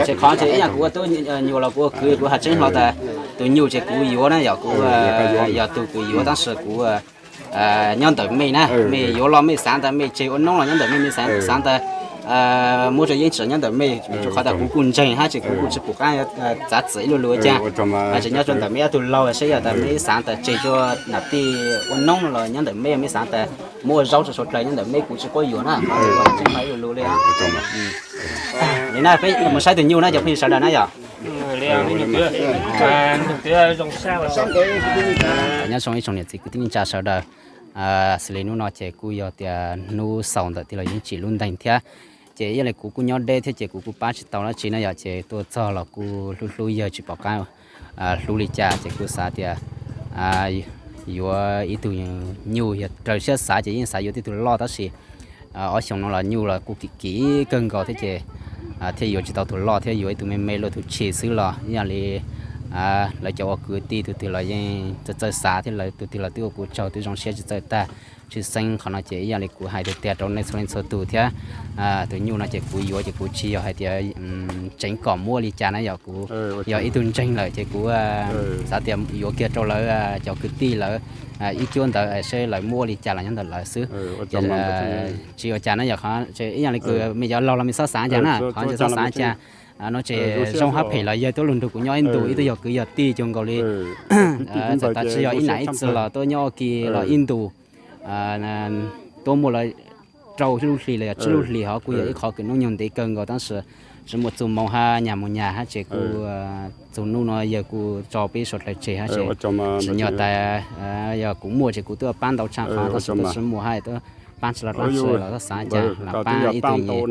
Ces qhov ces ib yam kuv ua tub nyuj los kuv ua kwv kuv hais tseeb hlo tas tus nyuj ces kuv yuav na yom, kuv yog tus kuv yuav tab sis kuv nyob ntawm mej na, mej yuav los mej xav tas mej tseg ua noob los nyob ntawm mej, mej xav tas muab rau yeeb tsam nyob ntawm mej, rau qhov tas kuv kuj ntseeg hab ces kuv kuj tsis pum qab txav txim ib lu lus ua cas. Tseem nyob rau ntawm mej ob tug laug seb yog tas mej xav tas tseg rua nam tij ua noob los nyob ntawm mej, mej xav tas muab ua zaub rau sau dlawg nyob ntawm mej, kuv tsis quab yuam na. Ib lu lus li li na, peb mus saib tus nyuj na cov phooj ywg sawv daws na yom. Nyob zoo ib tsoom niam txiv kwv tij neej tsa sawv daws, xws li hnub no ces kuj yog tias hnub xaus ntawm tij laug Yeeb Tsim lub ntees thiab. Ces ib yam li kuv kuj nyob deb thiab ces kuv kuj pab tsis tau dab tsi na yom, ces tuaj txog los kuj hlub hlub yawg tsis pom qab hlub li cas ces kuj xav tias yuav ib tug nyuj, yog raws siab xav ces yeej xav yuav tib tug loj tab sis ob xyoos no los nyuj los kuj kim kim kawg nkaus thiab ces thiaj yuav tsis tau tus loj thiab, yuav ib tug me me luaj tus tshis xwb los ib yam li lawv cov ua kwv tij tus twg los yeej txawj txawj xav thiab, lawv tus twg los twb ua kuv tsaug twb zoo siab tsis txawj tag. Tshwj xeeb qhov no ces ib yam li kuv hais tiag tiag rau nej txhua leej txhua tus thiab, tus nyuj no ces kuv yuav ces kuv tsis yog hais tias tseev kom muab li cas na yom, kuv yog ib tug ntseeg lawm ces kuv xav tias yuav kiag rau lawv cov kwv tij lawv ib cuab ntawd seb lawv muab li cas los nyob ntawm lawv xwb. Tsis ua cas na yom, qhov ib yam li kws me cov laug los me xob xav cas na, qhov tsis xob xav cas no ces zoo hab phem los yawg tuaj lug nrug kuv nyob ib ntus, ib tug yog kwv yog tij cuag nkaus li txawm tas tsis yog ib nam ib txwv los tuaj nyob ua ke los ib ntus, tuaj muaj lawv rau lub hlis los yog tsib lub hlis hov kuj yog ib qhov kws hnub nyoog ntev kawg nkaus tab sis tsis muaj txuj moo hab nyag mus nyag hab ces kuj txug hnub no yawg kuj tso peb suav dlawg tseg hab ces tsim nyog tas yog kuv muaj ces kuv twb pab ntau tshaj qhov tab sis twb tsis muaj hab twb pab tsis los dlaab tsi los xav cas los pab ib tug nyuj,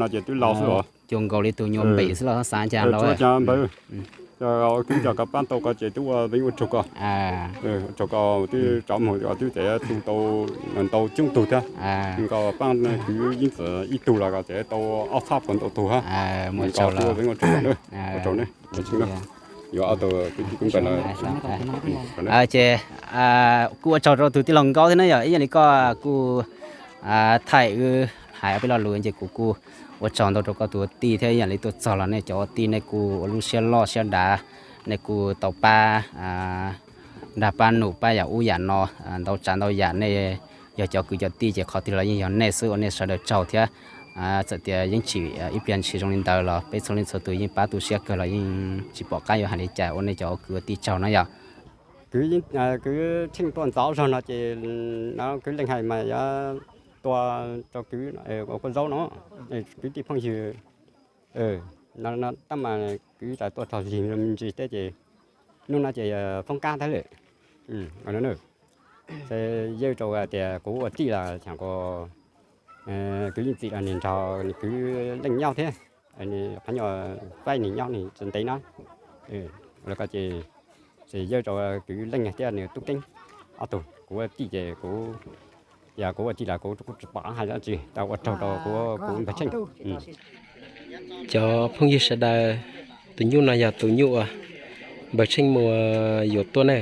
cuag nkaus li tus nyuag npem xwb los xav cas los. Cov koj pab tau ko ces twb ua veeb ua tsaug ko, ua tsaug ko twb tov moog twb tau ntau coob tug thiab, ko pab kwv Yeeb Tsim ib tug los ko ces tau ob txhab puas ntau tug hab. Ua tsaug, ua tsaug, yuav ob tug kwv tij kwv npawg no. Ces kuj ua tsaug rau tus tij laug Nkaub thiab na yom, ib yam li koj kuj thaij wb hais ob peb lo lus ces kuv kuj ua tsaug ntau rau koj tus ua tij thiab, ib yam li tuaj txog los nej cov ua tij nej kuj ua lub siab loj siab dav, nej kuj tau pab nrag pab num pab yam ub yam no ntau tsav ntau yam. Nej yog cov kwv cov tij ces qhov twg los yeej yog nej xwb, ua nej sawv daws tsaug thiab. Txawm tias Yeeb Tsim ib pliag ntshis zoo li ntawd los peb txhua leej txhua tus yeej pab tu siab kawg los yeej tsis pom qab yuav hais li cas, ua nej cov ua kwv ua tij tsaug na yom. Kwv Tsheej tuaj ntxov zog no ces no kwv Leej hais mas yuav tua rau kwv ua kua zaub no, kwv tij phooj ywg no tab mas kwv tas tuaj txog zig me ntsis teb ces hnub no ces foob kab tag lawm. Yawg rau tias kuv ua tij los tseem kuv, kwv Yeej Tsim los nws nrog kwv Leej nyob thiab, qhov nyuag faib nws nyob nws tsis ntev no. Los ko ces yawg rau kwv Leej thiab nws tub Keeb ob tug, kuv ua tij ces kuv, yog kuv ua tij los kuv kuj tsis pom hais dab tsi, tau ua tsaug rau kuv kuv Npawg Tsheej. Cov phooj ywg sawv daws, tus nyuj no yog tus nyuj uas Npawg Tsheej mus yuav tuaj na.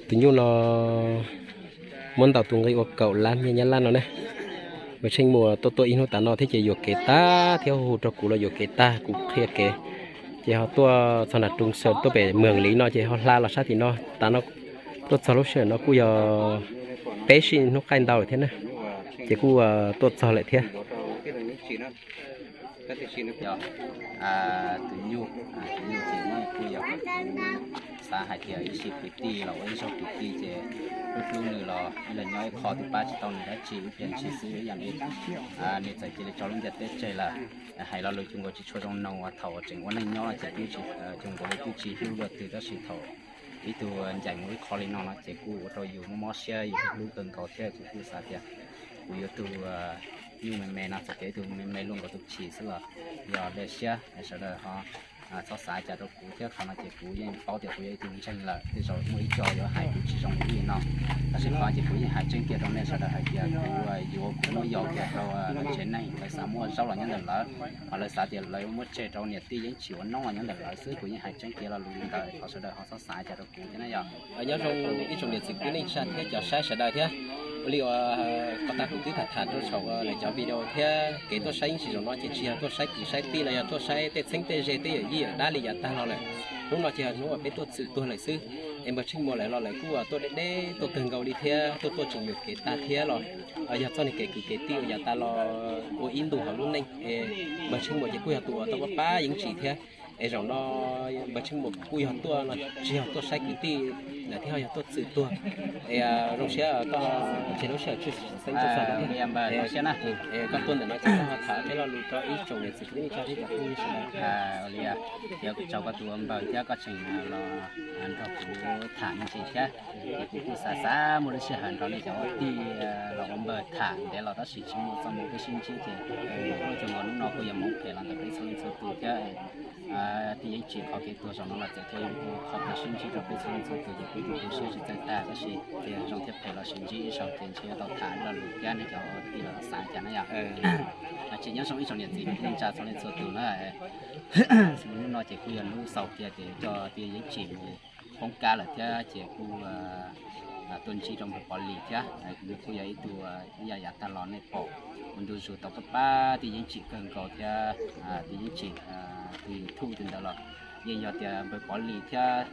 Tus nyuj no muab ntaus tus nqi ua kaum lab nyiaj Nyab Laj no na. Npawg Tsheej mus tuaj tuaj ib hnub tas no thiab ces yuam kev tag thiab hu hu rau kuv los yuam kev tag, kuv qhia kev ces ho tuaj txog nram Roo Xaws tuaj pem Mws Liv no ces ho hla los sab tim no tas no. Tuaj txog lub sij hawm no kuj yog peb sij hnub qaij ntau lawm thiab na, ces kuj tuaj txog lawm thiab. Tus nyuj, tus nyuj ces kuj yog kuv xav hais tias ib sij kwv tij los ua ib zaug kwv tij ces hlub hlub nws los ib leeg nyob ib qho twb pab tsis tau nws dab tsi, ib pliag ntshis xwb ib yam li nws txawm cia li tso lub ntiaj teb tseg lawm. Hais lo lus cuag nkaus tsis tshua zoo noog uas thaum tseem ua neej nyob no ces twb tsis, cuag nkaus li twb tsis hlub luaj twg tab sis thaum ib tug ncaim mus ib qho li no no ces kuj ua rau yus mob mob siab yus hlub kawg nkaus thiab. Kuv kuj xav tias kuv yuav tug nyuj me me no txawm tias ib tug me me luaj nkaus tus chim xwb los yog dej siab sawv daws ho txhob xav cas rau kuv thiab. Qhov no ces kuv yeej paub tias kuv yog ib tug ntseeg lawm, tej zaum muaj ib co yuav hais kuv tsis zoo li no, tab sis qhov ces kuv yeej hais tseeb kiag rau nej sawv daws hais tias kuv yuav kuv muab yau kiag rau lawv tsev neeg, lawv xav muaj zaub los nyob ntawm lawv, ho lawv xav tias lawv muab tseg rau niam tij Yeeb Tsim ua noob los nyob ntawm lawv xwb. Kuv yeej hais tseeb kiag lo lus li ntawd, thov sawv daws ho txhob xav cas rau kuv thiab na yog. Nyob zoo ib tsoom niam txiv kwv tij neej tsa thiab cov saib sawv daws thiab. Ua li uas pos tas kuv twb tham tham rau saum lawv cov video thiab, kev tuaj saib Yeeb Tsim zaum no ces tsis yog tuaj saib kwv saib tij los yog tuaj saib tej txheeb tej ze tej yawm yij yawm dab li yav tag los lawm. Hnub no ces yog hnub uas peb tuaj txwm tuag lawm xwb. Es npawg Tsheej Muas lawv los lawv kuj tuaj deb deb tuaj kawg nkaus li thiab, tuaj tuaj tseem yuam kev tag thiab los yog txoj niag kev kwv kev tij uas yav tas los ua ib ntu hauv lub neej. Es npawg Tsheej Muas ces kuj yog tus uas tau pab pab Yeeb Tsim thiab. Es zaum no npawg Tsheej Muas kuj yog tuaj no tsis yog tuaj saib kwv tij lawm thiab, ho yog tuaj txwm tuag. Es zoo siab koj ces lub sij hawm tshwj xeeb txog no thiab. Koj tuaj ntawm no ces koj ho tham peb lo lus rau ib tsoom niam txiv kwv tij neej tsa thiab cov phooj ywg sawv daws. Ua li, ces kuv tsaug koj tus ua npawg thiab koj tseem los nrog kuv tham me ntsis thiab. Ces kuv kuj xav xav muaj lub sij hawm nrog nej cov ua tij los ua npawg tham ntev los tab sis tsis muaj txoj hmoo peb sib ntsib ces ua cas hnub no kuj yuav hmoov phem los ntawm peb txhua leej txhua tus thiab. Tij Yeeb Tsim qhov kev tuag zaum no los txawm cia li ua qhov kev sib ntsib rau peb txhua leej txhua tus ces kuv tus tu siab tsis txawj tag tab sis ces zoo thiab phem los sib ntsib ib zaug ces ntshe yuav tau tham ib lo lus thiab nej cov ua tij los xav cas na yom. Ces nyob zoo ib tsoom niam txiv kwv tij neej tsa txhua leej txhua tus na. Hnub no ces kuj yog hnub xaus kiag ces coj tij Yeeb Tsim mus poob kab lawm thiab ces kuj tuaj ntsib rau npawg Pov Lis thiab. Nws kuj yog ib tug ib yam yav tag los nej pom ua ntu zus tau pab pab tij Yeeb Tsim kawg nkaus thiab. Tij Yeeb Tsim tus YouTube tus ntawd los yeej yog tias npawg Pov Lis thiab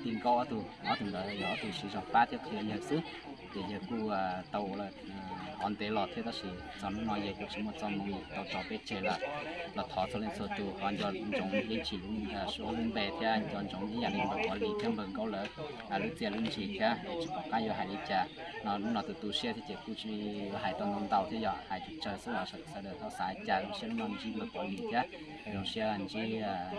tij Nkaub ob tug, ob tug ntawd yog ob tug siv zog pab thiab qhia yawg xwb. Ces yawg kuj tau ua qhov ntev los thiab tab sis txog hnub no yawg kuj tsis muaj txoj hmoo tau tso peb tseg lawm. Los thov txhua leej txhua tus ho nco ntsoov Yeeb Tsim lub suab lub npe thiab nco ntsoov ib yam li npawg Pov Lis thiab npawg Nkaub lawv lub txiaj lub ntsig thiab tsis pom qab yuav hais li cas. No hnub no tus tu siab thiab ces kuj tsis yuav hais tau ntau ntau thiab yog hais tsawg tsawg xwb los sawv daws txhob xav cas. Zoo siab hnub no ntsib npawg Pov Lis thiab zoo siab ntsib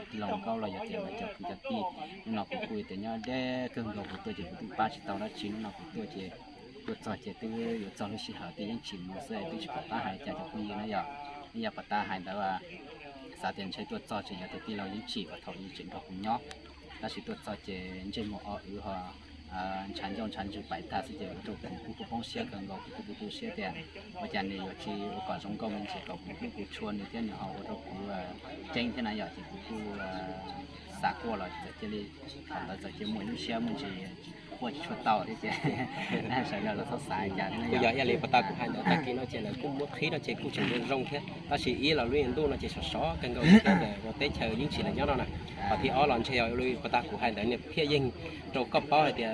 tij laug Nkaub los yog tias lawv cov kwv cov tij. Hnub no kuv kuj tias nyob deb kawg nkaus kuv tuaj ces kuv twb pab tsis tau dab tsi. Hnub no kuv tuaj ces tuaj txog ces twb yuav txog lub sij hawm tij Yeeb Tsim mus xwb twb tsis pom qab hais cas cov phooj ywg na yom. Ib yam pom tab hais ntawd xav tias ntshe tuaj txog tseem yog tias tij laug Yeeb Tsim uas thaum ub tseem nrog kuv nyob, tab sis tuaj txog ces ntsej muag o wv ho ntshav ncauj ntshav ntswg pais tag xwb ces ua rau kuv kuj poob siab kawg nkaus. Kuv kuj tu tu siab tias ua cas nws yuav tsis ua kom zoo nkauj me ntsis kom kuv hlub kuv tshua nws thiab nws ho ua rau kuv ceeb thiab na yom. Ces kuv kuj xav quaj los txawm cia li, thaum ntawd txawm cia muaj lub siab muaj ntsis quaj tsis tshua tau thiab ces sawv daws los txhob xav cas thiab. Kuj yog ib yam li puag ta kuv hais ntawd tag kis no ces lawv kuj muab qhib no ces kuj tseem zoo zoo thiab tab sis ib los lub ntuj no ces sov sov kawg nkaus thiab ntawm teb chaws Yeeb Tsim lawv nyob no na. Qhov thib ob los ntshe yog li puag ta kuv hais ntawd niag phiaj yeeg rau koj paub hais tias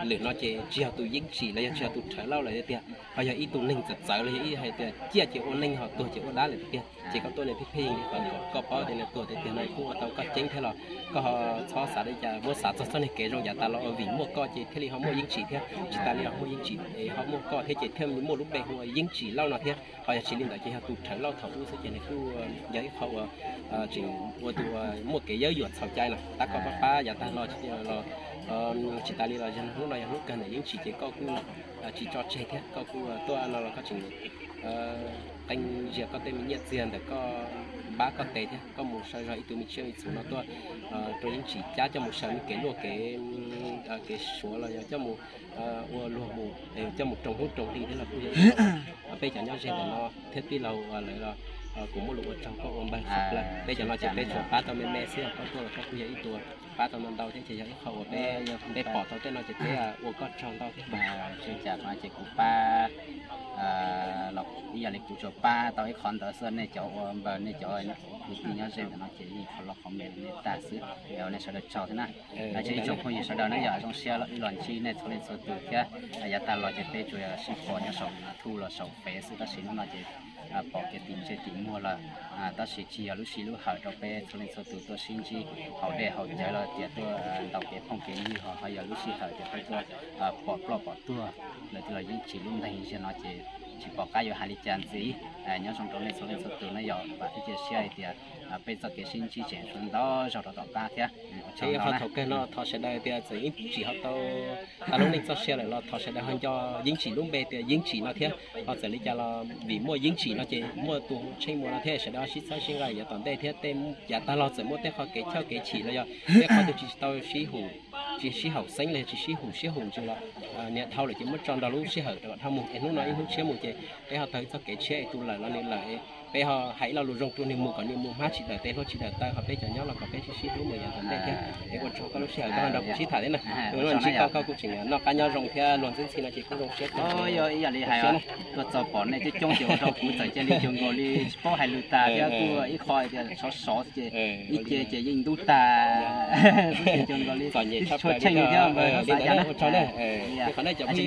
lwm no ces tsis yog tus Yeeb Tsim los yog tsis yog tus Rhawv Lauj lawm tiag, ho yog ib tug neeg txawv txawv los yog ib hais tias ciaj ces ua neeg ho tuag ces ua dab lawm tiag. Ces koj tuaj niag phiaj phiaj yeeg li qhov kom koj paub tias nws tuag tiag tiag no kuj ua tau koj ceeb thiab los koj ho txhob xav li cas, muab xav txog txoj niag kev zoo yav tas los vim muaj koj ces thiaj li ho muaj Yeeb Tsim thiab. Tsis tas li ho muaj Yeeb Tsim es ho muaj koj thiab ces thiaj muaj lub npe hu ua Yeeb Tsim Lauj no thiab. Ho yog tsis li ntawd ces yog tus Rhawv Lauj thaum ub xwb ces nws kuj yog ib qho uas tseem ua tus muaj kev yawb yuam txhaum cai na. Tab koj pab pab yav tag los los tsis tas li los yog hnub no yog hnub kawg ntawm Yeeb Tsim ces koj kuj tsis tso tseg thiab koj kuj tuaj no los koj tseem qee zias koj tej me nyiaj txiag ntawm koj npab koj tes thiab koj mus saw zog ib tug me tsiaj me txhu no tuaj rau Yeeb Tsim cab coj mus saw kev luaj kev, kev suav los yog coj mus ua luag mus, coj mus roos hnub roos hli thiab los kuj yog peb cov nyob ze ntawm no thiab tij laug lawv los kuv muaj lus ua tsaug koj ua npawg txhua plaws. Peb cov no ces peb tsuas pab tau me me xwb, koj tuaj los koj kuj yog ib tug pab tau ntau ntau thiab ces yog ib qho uas peb, peb pom tau tej no ces peb ua koj tsaug ntau thiab. Tsis cas no ces kuv pab los ib yam li kuv tsuas pab tau ib qho ntawd xwb, nej cov ua npawg nej cov kwv tij nyob ze ntawm no ces yeej qhov loj qhov me nej tag xwb, nej sawv daws tsaug thiab na. Ces ib tsoom phooj ywg sawv daws na yom, zoo siab wb los ntsib nej txhua leej txhua tus thiab. Yav tag los ces peb tsuas sib pom nyob saum YouTube los saum Fev xwb tab sis hnub no ces pom kiag tim ntsej tim muag lawm. Tab sis tsis yog lub sij lub hawm rau peb txhua leej txhua tus tuaj sib ntsib haus dej haus cawv los tias tuaj ntaus kev phooj kev ywg ho, ho yog lub sij hawm tias peb tuaj pom ploj pom tuag lawm. Tij laug Yeeb Tsim lub ntees ziag no ces Tsis pom qab yuav hais li cas ntxiv, nyob zoo rau nej txhua leej txhua tus no yog vam thiab cia siab hais tias peb txoj kev sib ntsib tseem yuav ntau zog rau tom qab thiab. Thaum kawg no thov sawv daws tias txawm yeej tsim ho tau tas lub neej txoj sia lawm los thov sawv daws ho nco Yeeb Tsim lub npe tias Yeeb Tsim no thiab. Ho txawm li cas los vim muaj Yeeb Tsim no ces muaj tus Tsheej Muas no thiab, sawv daws ho sib txhawb sib nqa yav tom ntej thiab tej yav tag los txawm muaj tej qhov kev chawj kev chim los yog tej qhov twg tsis tau sib haum, tsis sib haum xeeb los yog tsis sib haum siab haum ntsws los niam dhau lawm ces muab tso nrog lub sij hawm rau kom dhau mus es hnub no ib hnub tshiab mus ces peb ho taug txoj kev tshiab es tus lawm los nws lawm, peb ho hais ib lo lus zoo rau nws mus kom nws mus hmab tsis dawm tes hlua tsis dawm taw, ho peb cov nyob los kom peb sib sib hlub mus yav tom ntej thiab. Es ua tsaug koj lub sij hawm koj nrog kuv sib tham thiab na. Ntsib koj koj kuj tseem noj qab nyob zoo thiab luag ntxhi ntxhi no ces kuj zoo siab. Yog ib yam li hais, tuaj txog pom nej coob coob ces ua rau kuv txawm cia li cuag nkaus li tsis paub hais lus tas thiab kuj ib qho tias sov sov ces ib ce ces yeej ntub tag, ces cuag nkaus li txom nyem tshaj plaws thiab. Ua tsaug na. Qhov no cov phooj